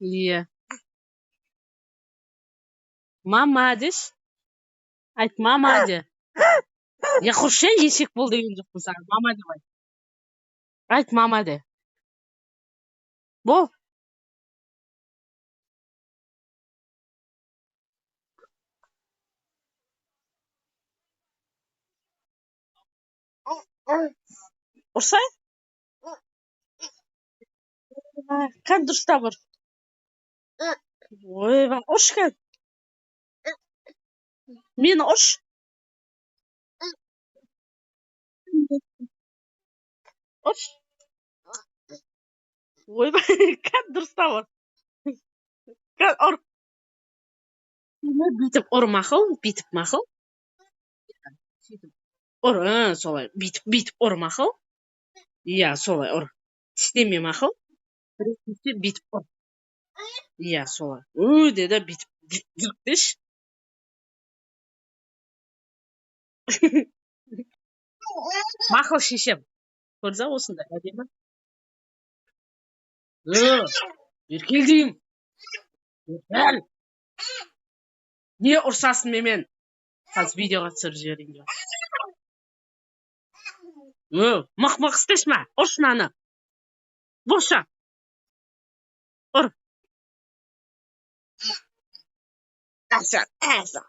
Иә, мама деші, айт, мама де. Я құршы, есек бол деген жоқпын саған. Мама деп айт. Айт, мама де. Бол. Ұрсай. Кән, дұрыстап ұр. Ойбай, ұршы, кән, мені ұршы. Ұршы. Ойбай, кән, дұрыстап ұр. Кән, ұр. Бүйтіп ұр, мақұл, бүйтіп, мақұл. Сөйтіп ұр, солай, бүйтіп, бүйтіп ұр, мақұл. Иә, солай ұр, тістеме, мақұл. Бүйтіп ұр. Иә, солай, ү деді, бүйтіп жырқ деші. Мақұл, шешем. Көрдіңіз ба, осындай әдемі. Бері кел деймін. Кел. Не ұрсасың менімен? Қазір видеоға түсіріп жіберейін деп. Мық мық істеші ма, ұршы мынаны. Бұршы, ұр. Әсә, әсә.